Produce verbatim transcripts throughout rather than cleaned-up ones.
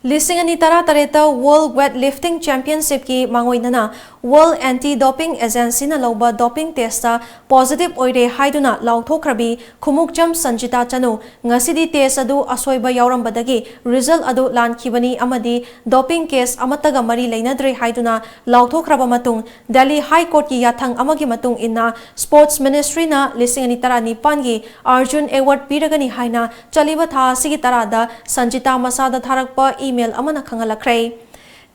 ꯂꯤꯁꯤꯡ ꯑꯅꯤ ꯇꯔꯥꯇꯔꯦꯠꯇ World Weightlifting Championshipꯀꯤ ꯃꯥꯡꯑꯣꯏꯅꯅ World Anti Doping Agencyꯅ ꯂꯧꯕ doping testꯇ positive ꯑꯣꯏꯔꯦ ꯍꯥꯏꯗꯨꯅ ꯂꯥꯎꯊꯣꯛꯈ꯭ꯔꯕꯤ ꯈꯨꯃꯨꯛꯆꯝ ꯁꯟꯖꯤꯇꯥ ꯆꯅꯨ ꯉꯁꯤꯗꯤ test ꯑꯗꯨ ꯑꯁꯣꯏꯕ ꯌꯥꯎꯔꯝꯕꯗꯒꯤ result ꯑꯗꯨ ꯂꯥꯟꯈꯤꯕꯅꯤ ꯑꯃꯗꯤ doping case ꯑꯃꯠꯇꯒ ꯃꯔꯤ ꯂꯩꯅꯗ꯭ꯔꯦ ꯍꯥꯏꯗꯨꯅ ꯂꯥꯎꯊꯣꯛꯈ꯭ꯔꯕ ꯃꯇꯨꯡ Delhi High Courtꯀꯤ ꯌꯥꯊꯪ ꯑꯃꯒꯤ ꯃꯇꯨꯡ ꯏꯟꯅ Sports Ministryꯅ ꯂꯤꯁꯤꯡ ꯑꯅꯤ ꯇꯔꯥꯅꯤꯄꯥꯟꯒꯤ Arjun Award ꯄꯤꯔꯒꯅꯤ ꯍꯥꯏꯅ ꯆꯠꯂꯤꯕ ꯊꯥ ꯑꯁꯤꯒꯤ ꯇꯔꯥꯗ ꯁꯟꯖꯤꯇꯥ ꯃꯁꯥꯗ ꯊꯥꯔꯛꯄ email ꯑꯃꯅ ꯈꯪꯍꯜꯂꯛꯈ꯭ꯔꯦ꯫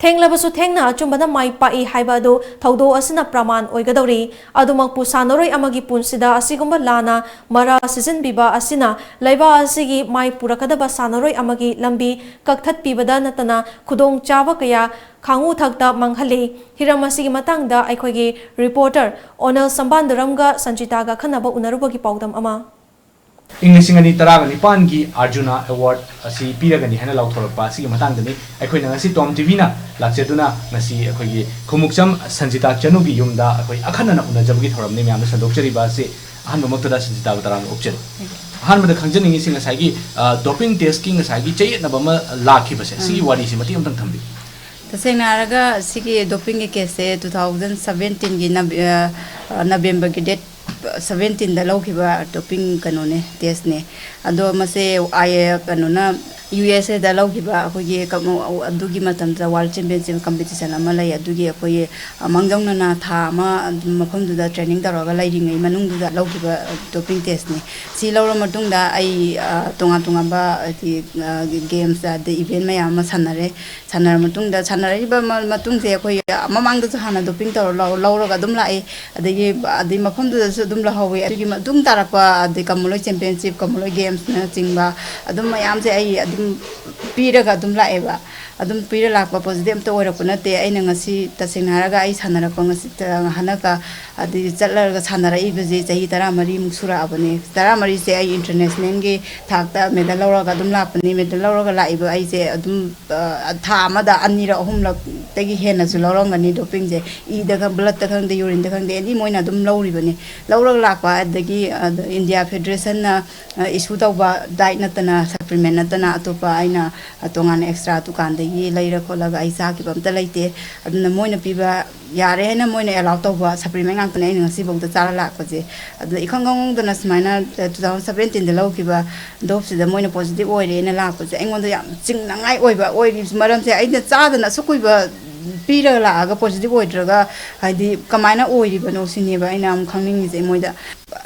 ꯊꯦꯡꯂꯕꯁꯨ ꯊꯦꯡꯅ ꯑꯆꯨꯝꯕꯅ ꯃꯥꯏ ꯄꯥꯛꯏ ꯍꯥꯏꯕ ꯑꯗꯨ ꯊꯧꯗꯣꯛ ꯑꯁꯤꯅ ꯄ꯭ꯔꯃꯥꯟ ꯑꯣꯏꯒꯗꯧꯔꯤ꯫ ꯑꯗꯨꯃꯛꯄꯨ ꯁꯥꯟꯅꯔꯣꯏ ꯑꯃꯒꯤ ꯄꯨꯟꯁꯤꯗ ꯑꯁꯤꯒꯨꯝꯕ ꯂꯥꯟꯅ ꯃꯔꯥ ꯁꯤꯖꯤꯟꯕꯤꯕ ꯑꯁꯤꯅ ꯂꯩꯕꯥꯛ ꯑꯁꯤꯒꯤ ꯃꯥꯏ ꯄꯨꯔꯛꯀꯗꯕ ꯁꯥꯟꯅꯔꯣꯏ ꯑꯃꯒꯤ ꯂꯝꯕꯤ ꯀꯛꯊꯠꯄꯤꯕꯗ ꯅꯠꯇꯅ ꯈꯨꯗꯣꯡꯆꯥꯕ ꯀꯌꯥ ꯈꯥꯡꯎ ꯊꯛꯇ ꯃꯥꯡꯍꯜꯂꯤ꯫ ꯍꯤꯔꯝ ꯑꯁꯤꯒꯤ ꯃꯇꯥꯡꯗ ꯑꯩꯈꯣꯏꯒꯤ reporter ꯑꯣꯅꯜ ꯁꯝꯕꯥꯟꯗꯔꯝꯒ ꯁꯟꯖꯤꯇꯥꯒ ꯑꯈꯟꯅꯕ ꯎꯅꯔꯨꯕꯒꯤ ꯄꯥꯎꯗꯝ ꯑꯃ꯫ ꯏꯪ ꯂꯤꯁꯤꯡ ꯑꯅꯤ ꯇꯔꯥꯒ ꯅꯤꯄꯥꯟꯒꯤ Arjuna Award ꯑꯁꯤ ꯄꯤꯔꯒꯅꯤ ꯍꯥꯏꯅ ꯂꯥꯎꯊꯣꯔꯛꯄ ꯑꯁꯤꯒꯤ ꯃꯇꯥꯡꯗꯅꯤ ꯑꯩꯈꯣꯏꯅ ꯉꯁꯤ Tom TVꯅ ꯂꯥꯛꯆꯗꯨꯅ ꯉꯁꯤ ꯑꯩꯈꯣꯏꯒꯤ ꯈꯨꯃꯨꯛꯆꯝ ꯁꯟꯖꯤꯇꯥ ꯆꯅꯨꯒꯤ ꯌꯨꯝꯗ ꯑꯩꯈꯣꯏ ꯑꯈꯟꯅꯅ ꯎꯅꯖꯕꯒꯤ ꯊꯧꯔꯝꯅꯤ ꯃꯌꯥꯝꯗ ꯁꯟꯗꯣꯛꯆꯔꯤꯕ ꯑꯁꯤ꯫ ꯑꯍꯥꯟꯕꯃꯛꯇꯗ ꯁꯟꯖꯤꯇꯥꯕꯨ ꯇꯔꯥꯝꯅ ꯑꯣꯛꯆꯔꯤ꯫ ꯑꯍꯥꯟꯕꯗ ꯈꯪꯖꯅꯤꯡꯉꯤꯁꯤ ꯉꯁꯥꯏꯒꯤ, ꯑ, doping testꯀꯤ ꯉꯁꯥꯏꯒꯤ ꯆꯌꯦꯠꯅꯕ ꯑꯃ ꯂꯥꯛꯈꯤꯕꯁꯦ, ꯁꯤꯒꯤ ꯎꯝ꯫ ꯋꯥꯔꯤꯁꯤ ꯃꯇꯦꯛ ꯑꯃꯇꯪ ꯊꯝꯕꯤꯌꯨ꯫ ꯇꯁꯦꯡꯅ ꯍꯥꯏꯔꯒ ꯁꯤꯒꯤ dopingꯒꯤ caseꯁꯦ two thousand seventeenꯒꯤ Nov-, ꯑ, Novemberꯒꯤ date seventeenꯗ ꯂꯧꯈꯤꯕ doping ꯀꯩꯅꯣꯅꯦ, testꯅꯦ꯫ ꯑꯗꯣ ꯃꯁꯦ ꯑꯥꯏ-, ꯀꯩꯅꯣꯅ, USAꯗ ꯂꯧꯈꯤꯕ ꯑꯩꯈꯣꯏꯒꯤ ꯀꯝ-, ꯑꯗꯨꯒꯤ ꯃꯇꯝꯗ World Championship competition ꯑꯃ ꯂꯩ꯫ ꯑꯗꯨꯒꯤ ꯑꯩꯈꯣꯏꯒꯤ, ꯑ, ꯃꯥꯡꯖꯧꯅꯅ ꯊꯥ ꯑꯃ ꯑꯗꯨꯝ ꯃꯐꯝꯗꯨꯗ training ꯇꯧꯔꯒ ꯂꯩꯔꯤꯉꯩ ꯃꯅꯨꯡꯗꯨꯗ ꯂꯧꯈꯤꯕ doping testꯅꯤ꯫ ꯁꯤ ꯂꯧꯔ ꯃꯇꯨꯡꯗ ꯑꯩ, ꯑ, ꯇꯣꯉꯥꯟ ꯇꯣꯉꯥꯟꯕ ꯍꯥꯏꯗꯤ, ꯑ, games ꯑꯗꯩ event ꯃꯌꯥꯝ ꯑꯃ ꯁꯥꯟꯅꯔꯦ꯫ ꯁꯥꯟꯅꯔ ꯃꯇꯨꯡꯗ, ꯁꯥꯟꯅꯔꯛꯏꯕ ꯃ-, ꯃꯇꯨꯡꯁꯦ ꯑꯩꯈꯣꯏ ꯃꯃꯥꯡꯗꯁꯨ ꯍꯥꯟꯅ doping ꯇꯧꯔ ꯂꯧ-, ꯂꯧꯔꯒ ꯑꯗꯨꯝ ꯂꯥꯛꯏ꯫ ꯑꯗꯒꯤ, ꯑꯗꯩ ꯃꯐꯝꯗꯨꯗꯁꯨ ꯑꯗꯨꯝ ꯂꯧꯍꯧꯋꯤ꯫ ꯑꯗꯨꯒꯤ ꯃꯇꯨꯡ ꯇꯥꯔꯛꯄ, ꯑꯗꯩ ꯀꯃꯜꯍꯣꯏ championship, ꯀꯃꯜꯍꯣꯏ gamesꯅꯆꯤꯡꯕ ꯑꯗꯨꯝ ꯃꯌꯥꯝꯁꯦ ꯑꯩ ꯑꯗꯨꯝ ꯄꯤꯔꯒ ꯑꯗꯨꯝ ꯂꯥꯛꯑꯦꯕ꯫ ꯑꯗꯨꯝ ꯄꯤꯔ ꯂꯥꯛꯄ positive ꯑꯝꯇ ꯑꯣꯏꯔꯛꯄ ꯅꯠꯇꯦ꯫ ꯑꯩꯅ ꯉꯁꯤ ꯇꯁꯦꯡꯅ ꯍꯥꯏꯔꯒ ꯑꯩ ꯁꯥꯟꯅꯔꯛꯄ ꯉꯁꯤ ꯇ-, ꯍꯟꯗꯛꯀ ꯑꯗꯩ ꯆꯠꯂꯒ ꯁꯥꯟꯅꯔꯛꯏꯕꯁꯦ ꯆꯍꯤ ꯇꯔꯥꯃꯔꯤꯃꯨꯛ ꯁꯨꯔꯛꯑꯕꯅꯦ꯫ ꯇꯔꯥꯃꯔꯤꯁꯦ ꯑꯩ internationalꯒꯤ ꯊꯥꯛꯇ medal ꯂꯧꯔꯒ ꯑꯗꯨꯝ ꯂꯥꯛꯄꯅꯤ꯫ Medal ꯂꯧꯔꯒ ꯂꯥꯛꯏꯕ ꯑꯩꯁꯦ ꯑꯗꯨꯝ, ꯑ, ꯊꯥ ꯑꯃꯗ ꯑꯅꯤꯔꯛ ꯑꯍꯨꯝꯂꯛꯇꯒꯤ ꯍꯦꯟꯅꯁꯨ ꯂꯧꯔꯝꯒꯅꯤ dopingꯁꯦ꯫ ꯏꯗ ꯈꯪ-, bloodꯇ ꯈꯪꯗꯦ, urineꯗ ꯈꯪꯗꯦ, any ꯃꯣꯏꯅ ꯑꯗꯨꯝ ꯂꯧꯔꯤꯕꯅꯤ꯫ ꯂꯧꯔꯒ ꯂꯥꯛꯄ ꯑꯗꯒꯤ, ꯑ, India Federationꯅ, ꯑ, issue ꯇꯧꯕ diet ꯅꯠꯇꯅ ꯁꯄ꯭ꯂꯤꯃꯦꯟ ꯅꯠꯇꯅ ꯑꯇꯣꯞꯄ ꯑꯩꯅ ꯇꯣꯉꯥꯟꯅ ꯑꯦꯛꯁꯇ꯭ꯔꯥ ꯗꯨꯀꯥꯟꯗꯒꯤ ꯂꯩꯔ ꯈꯣꯠꯂꯒ ꯑꯩ ꯆꯥꯈꯤꯕ ꯑꯝꯇ ꯂꯩꯇꯦ꯫ ꯑꯗꯨꯅ ꯃꯣꯏꯅ ꯄꯤꯕ, ꯌꯥꯔꯦ ꯍꯥꯏꯅ ꯃꯣꯏꯅ ꯑꯦꯂꯥꯎ ꯇꯧꯕ ꯁꯄ꯭ꯂꯤꯃꯦꯟ ꯉꯥꯛꯇꯅꯦ ꯑꯩꯅ ꯉꯁꯤꯐꯥꯎꯗ ꯆꯥꯔ ꯂꯥꯛꯄꯁꯦ꯫ ꯑꯗꯨꯅ ꯏꯈꯪ ꯈꯪꯍꯧꯗꯅ ꯁꯨꯃꯥꯏꯅ ꯇꯨ ꯊꯥꯎꯖꯟ ꯁꯕꯦꯟꯇꯤꯟꯗ ꯂꯧꯈꯤꯕ ꯗꯣꯞꯁꯤꯗ ꯃꯣꯏꯅ ꯄꯣꯖꯤꯇꯤꯚ ꯑꯣꯏꯔꯦꯅ ꯂꯥꯛꯄꯁꯦ ꯑꯩꯉꯣꯟꯗ ꯌꯥꯝ ꯆꯤꯡꯅꯉꯥꯏ ꯑꯣꯏꯕ ꯑꯣꯏꯔꯤꯕ ꯃꯔꯝꯁꯦ, ꯑꯩꯅ ꯆꯥꯗꯅ ꯑꯁꯨꯛ ꯀꯨꯏꯕ ꯄꯤꯔꯒ ꯂꯥꯛꯑꯒ ꯄꯣꯖꯤꯇꯤꯚ ꯑꯣꯏꯗ꯭ꯔꯒ, ꯍꯥꯏꯗꯤ, ꯀꯃꯥꯏꯅ ꯑꯣꯏꯔꯤꯕꯅꯣ ꯁꯤꯅꯦꯕ ꯑꯩꯅ ꯑꯃꯨꯛ ꯈꯪꯅꯤꯡꯉꯤꯁꯦ ꯃꯣꯏꯗ꯫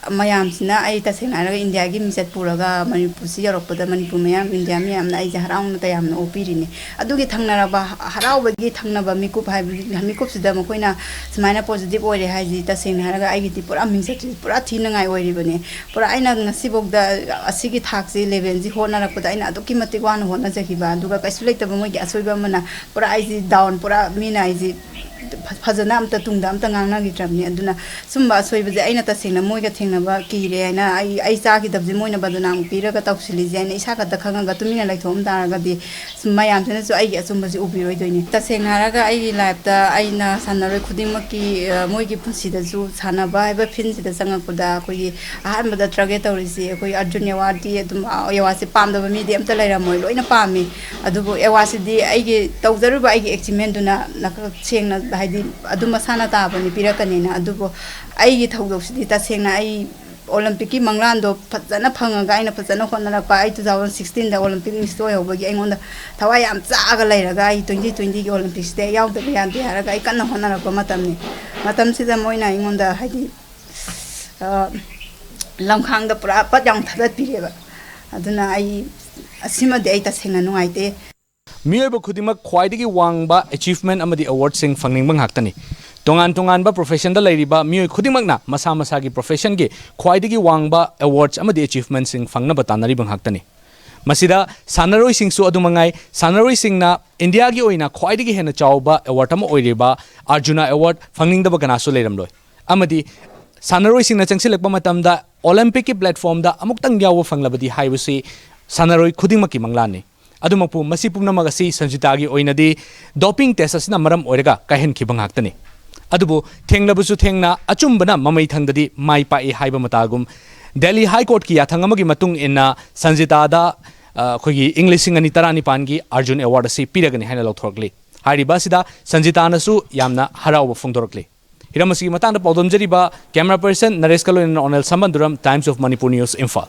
ꯃꯌꯥꯝꯁꯤꯅ, ꯑꯩ ꯇꯁꯦꯡꯅ ꯍꯥꯏꯔꯒ, ꯏꯟꯗꯤꯌꯥꯒꯤ ꯃꯤꯡꯆꯠ ꯄꯨꯔꯒ ꯃꯅꯤꯄꯨꯔꯁꯤ ꯌꯧꯔꯛꯄꯗ ꯃꯅꯤꯄꯨꯔ ꯃꯌꯥꯝ, ꯏꯟꯗꯤꯌꯥ ꯃꯌꯥꯝꯅ ꯑꯩꯁꯦ ꯍꯔꯥꯎꯅ ꯇꯌꯥꯝꯅ ꯑꯣꯛꯄꯤꯔꯤꯅꯤ꯫ ꯑꯗꯨꯒꯤ ꯊꯪꯅꯔꯕ ꯍ-, ꯍꯔꯥꯎꯕꯒꯤ ꯊꯪꯅꯕ ꯃꯤꯀꯨꯞ ꯍꯥꯏꯕꯗꯤ, ꯃꯤꯀꯨꯞꯁꯤꯗ ꯃꯈꯣꯏꯅ ꯁꯨꯃꯥꯏꯅ ꯄꯣꯖꯤꯇꯤꯚ ꯑꯣꯏꯔꯦ ꯍꯥꯏꯁꯤ, ꯇꯁꯦꯡꯅ ꯍꯥꯏꯔꯒ, ꯑꯩꯒꯤꯗꯤ ꯄꯨꯔꯥ ꯃꯤꯡꯆꯠꯁꯤ ꯄꯨꯔꯥ ꯊꯤꯅꯉꯥꯏ ꯑꯣꯏꯔꯤꯕꯅꯤ꯫ ꯄꯨꯔꯥ ꯑꯩꯅ ꯉꯁꯤꯐꯥꯎꯗ ꯑꯁꯤꯒꯤ ꯊꯥꯛꯁꯤ, ꯂꯦꯚꯦꯜꯁꯤ ꯍꯣꯠꯅꯔꯛꯄꯗ ꯑꯩꯅ ꯑꯗꯨꯛꯀꯤ ꯃꯇꯤꯛ ꯋꯥꯅ ꯍꯣꯠꯅꯖꯈꯤꯕ, ꯑꯗꯨꯒ ꯀꯩꯁꯨ ꯂꯩꯇꯕ ꯃꯣꯏꯒꯤ ꯑꯁꯣꯏꯕ ꯑꯃꯅ ꯄꯨꯔꯥ ꯑꯩꯁꯤ ꯗꯥꯎꯟ, ꯄꯨꯔꯥ ꯃꯤꯅ ꯑꯩꯁꯤ ꯐ-, ꯐꯖꯅ ꯑꯝꯇ ꯇꯨꯡꯗ ꯑꯝꯇ ꯉꯥꯡꯅꯈꯤꯗ꯭ꯔꯕꯅꯤ꯫ ꯑꯗꯨꯅ ꯁꯨꯝꯕ ꯑꯁꯣꯏꯕꯁꯦ ꯑꯩꯅ ꯇꯁꯦꯡꯅ ꯃꯣꯏꯒ ꯊꯦꯡꯅꯕ ꯀꯤꯔꯦ ꯍꯥꯏꯅ, ꯑꯩ, ꯑꯩ ꯆꯥꯈꯤꯗꯕꯁꯦ ꯃꯣꯏꯅ ꯕꯗꯅꯥꯝ ꯄꯤꯔꯒ ꯇꯧꯁꯤꯜꯂꯤꯁꯦ ꯍꯥꯏꯅ ꯏꯁꯥ ꯈꯛꯇ ꯈꯪꯉꯒ ꯇꯨꯃꯤꯟꯅ ꯂꯩꯊꯣꯛꯑꯝ ꯇꯥꯔꯒꯗꯤ, ꯁꯨꯝ ꯃꯌꯥꯝꯁꯤꯅꯁꯨ ꯑꯩꯒꯤ ꯑꯆꯨꯝꯕꯁꯦ ꯎꯕꯤꯔꯣꯏꯗꯣꯏꯅꯤ꯫ ꯇꯁꯦꯡꯅ ꯍꯥꯏꯔꯒ, ꯑꯩꯒꯤ ꯂꯥꯏꯐꯇ ꯑꯩꯅ ꯁꯥꯟꯅꯔꯣꯏ ꯈꯨꯗꯤꯡꯃꯛꯀꯤ, ꯑ, ꯃꯣꯏꯒꯤ ꯄꯨꯟꯁꯤꯗꯁꯨ ꯁꯥꯟꯅꯕ ꯍꯥꯏꯕ ꯐꯤꯜꯁꯤꯗ ꯆꯪꯉꯛꯄꯗ ꯑꯩꯈꯣꯏꯒꯤ ꯑꯍꯥꯟꯕꯗ ꯇ꯭ꯔꯒꯦꯠ ꯇꯧꯔꯤꯁꯤ ꯑꯩꯈꯣꯏ ꯑꯔꯖꯨꯟ ꯑꯦꯋꯥꯔꯗꯤ ꯑꯗꯨꯝ, ꯑ, ꯑꯦꯋꯥꯔꯗꯁꯤ ꯄꯥꯝꯗꯕ ꯃꯤꯗꯤ ꯑꯝꯇ ꯂꯩꯔꯝꯃꯣꯏ, ꯂꯣꯏꯅ ꯄꯥꯝꯃꯤ꯫ ꯑꯗꯨꯕꯨ ꯑꯦꯋꯥꯔꯗꯁꯤꯗꯤ ꯑꯩꯒꯤ ꯇꯧꯖꯔꯨꯕ ꯑꯩꯒꯤ ꯑꯦꯆꯤꯞꯃꯦꯟꯗꯨꯅ ꯅꯈꯛ ꯁꯦꯡꯅ, ꯍꯥꯏꯗꯤ, ꯑꯗꯨꯝ ꯃꯁꯥꯅ ꯇꯥꯕꯅꯤ ꯄꯤꯔꯛꯀꯅꯤꯅ꯫ ꯑꯗꯨꯕꯨ ꯑꯩꯒꯤ ꯊꯧꯗꯣꯛꯁꯤꯗꯤ ꯇꯁꯦꯡꯅ ꯑꯩ ꯑꯣꯂꯦꯝꯄꯤꯛꯀꯤ ꯃꯪꯂꯥꯟꯗꯣ ꯐꯖꯅ ꯐꯪꯉꯒ ꯑꯩꯅ ꯐꯖꯅ ꯍꯣꯠꯅꯔꯛꯄ, ꯑꯩ ꯇꯨ ꯊꯥꯎꯖꯟ ꯁꯤꯛꯁꯇꯤꯟꯗ ꯑꯣꯂꯦꯝꯄꯤꯛ ꯃꯤꯁꯇ ꯑꯣꯏꯍꯧꯕꯒꯤ ꯑꯩꯉꯣꯟꯗ ꯊꯋꯥꯏ ꯌꯥꯝ ꯆꯥꯛꯑꯒ ꯂꯩꯔꯒ, ꯑꯩ ꯇ꯭ꯋꯦꯟꯇꯤ ꯇ꯭ꯋꯦꯟꯇꯤꯒꯤ ꯑꯣꯂꯦꯝꯄꯤꯛꯁꯤꯗ ꯑꯩ ꯌꯥꯎꯗꯕ ꯌꯥꯗꯦ ꯍꯥꯏꯔꯒ ꯑꯩ ꯀꯟꯅ ꯍꯣꯠꯅꯔꯛꯄ ꯃꯇꯝꯅꯤ꯫ ꯃꯇꯝꯁꯤꯗ ꯃꯣꯏꯅ ꯑꯩꯉꯣꯟꯗ, ꯍꯥꯏꯗꯤ, ꯑ, ꯂꯝꯈꯥꯡꯗ ꯄꯨꯔꯥ ꯄꯠ ꯌꯥꯝ ꯊꯥꯗꯠꯄꯤꯔꯦꯕ꯫ ꯑꯗꯨꯅ ꯑꯩ, ꯑꯁꯤꯃꯗꯤ ꯑꯩ ꯇꯁꯦꯡꯅ ꯅꯨꯡꯉꯥꯏꯇꯦ꯫ ꯃꯤꯑꯣꯏꯕ ꯈꯨꯗꯤꯡꯃꯛ ꯈ꯭ꯋꯥꯏꯗꯒꯤ ꯋꯥꯡꯕ ꯑꯦꯆꯤꯚꯃꯦꯟ ꯑꯃꯗꯤ ꯑꯦꯋꯥꯔꯗꯁꯤꯡ ꯐꯪꯅꯤꯡꯕ ꯉꯥꯛꯇꯅꯤ꯫ ꯇꯣꯉꯥꯟ ꯇꯣꯉꯥꯟꯕ ꯄ꯭ꯔꯣꯐꯦꯁꯟꯗ ꯂꯩꯔꯤꯕ ꯃꯤꯑꯣꯏ ꯈꯨꯗꯤꯡꯃꯛꯅ ꯃꯁꯥ ꯃꯁꯥꯒꯤ ꯄ꯭ꯔꯣꯐꯦꯁꯟꯒꯤ ꯈ꯭ꯋꯥꯏꯗꯒꯤ ꯋꯥꯡꯕ ꯑꯦꯋꯥꯔꯗꯁ ꯑꯃꯗꯤ ꯑꯦꯆꯤꯚꯃꯦꯟꯠꯁꯤꯡ ꯐꯪꯅꯕ ꯇꯥꯟꯅꯔꯤꯕ ꯉꯥꯛꯇꯅꯤ꯫ ꯃꯁꯤꯗ ꯁꯥꯟꯅꯔꯣꯏꯁꯤꯡꯁꯨ ꯑꯗꯨꯃꯉꯥꯏ꯫ ꯁꯥꯟꯅꯔꯣꯏꯁꯤꯡꯅ ꯏꯟꯗꯤꯌꯥꯒꯤ ꯑꯣꯏꯅ ꯈ꯭ꯋꯥꯏꯗꯒꯤ ꯍꯦꯟꯅ ꯆꯥꯎꯕ ꯑꯦꯋꯥꯔꯗ ꯑꯃ ꯑꯣꯏꯔꯤꯕ ꯑꯔꯖꯨꯅꯥ ꯑꯦꯋꯥꯔꯗ ꯐꯪꯅꯤꯡꯗꯕ ꯀꯅꯥꯁꯨ ꯂꯩꯔꯝꯂꯣꯏ꯫ ꯑꯃꯗꯤ ꯁꯥꯟꯅꯔꯣꯏꯁꯤꯡꯅ ꯆꯪꯁꯤꯜꯂꯛꯄ ꯃꯇꯝꯗ ꯑꯣꯂꯦꯝꯄꯤꯛꯀꯤ ꯄ꯭ꯂꯦꯠꯐꯣꯝꯗ ꯑꯃꯨꯛꯇꯪ ꯌꯥꯎꯕ ꯐꯪꯂꯕꯗꯤ ꯍꯥꯏꯕꯁꯤ ꯁꯥꯟꯅꯔꯣꯏ ꯈꯨꯗꯤꯡꯃꯛꯀꯤ ꯃꯪꯂꯥꯟꯅꯤ꯫ ꯑꯗꯗꯨꯃꯛꯄꯨ ꯃꯁꯤ ꯄꯨꯝꯅꯃꯛ ꯑꯁꯤ ꯁꯟꯖꯤꯇꯥꯒꯤ ꯑꯣꯏꯅꯗꯤ ꯗꯣꯄꯤꯡ ꯇꯦꯁ ꯑꯁꯤꯅ ꯃꯔꯝ ꯑꯣꯏꯔꯒ ꯀꯥꯏꯍꯟꯈꯤꯕ ꯉꯥꯛꯇꯅꯤ꯫ ꯑꯗꯨꯕꯨ ꯊꯦꯡꯂꯕꯁꯨ ꯊꯦꯡꯅ, ꯑꯆꯨꯝꯕꯅ ꯃꯃꯩ ꯊꯪꯗꯗꯤ ꯃꯥꯏ ꯄꯥꯛꯏ ꯍꯥꯏꯕ ꯃꯇꯥꯒꯨꯝ, ꯗꯦꯜꯂꯤ ꯍꯥꯏ ꯀꯣꯔꯠꯀꯤ ꯌꯥꯊꯪ ꯑꯃꯒꯤ ꯃꯇꯨꯡ ꯏꯟꯅ ꯁꯟꯖꯤꯇꯥꯗ ꯑ, ꯑꯩꯈꯣꯏꯒꯤ ꯏꯪ ꯂꯤꯁꯤꯡ ꯑꯅꯤ ꯇꯔꯥꯅꯤꯄꯥꯟꯒꯤ ꯑꯥꯔꯖꯨꯟ ꯑꯦꯋꯥꯔꯗ ꯑꯁꯤ ꯄꯤꯔꯒꯅꯤ ꯍꯥꯏꯅ ꯂꯧꯊꯣꯔꯛꯂꯤ꯫ ꯍꯥꯏꯔꯤꯕ ꯑꯁꯤꯗ ꯁꯟꯖꯤꯇꯥꯅꯁꯨ ꯌꯥꯝꯅ ꯍꯔꯥꯎꯕ ꯐꯣꯡꯗꯣꯔꯛꯂꯤ꯫ ꯍꯤꯔꯝ ꯑꯁꯤꯒꯤ ꯃꯇꯥꯡꯗ ꯄꯥꯎꯗꯝꯖꯔꯤꯕ camera person ꯅꯔꯦꯁꯀ ꯂꯣꯏꯅꯅ ꯑꯣꯅꯦꯜ ꯁꯝꯕꯟꯗꯨꯔꯝ, Times of Manipur News, Imphal.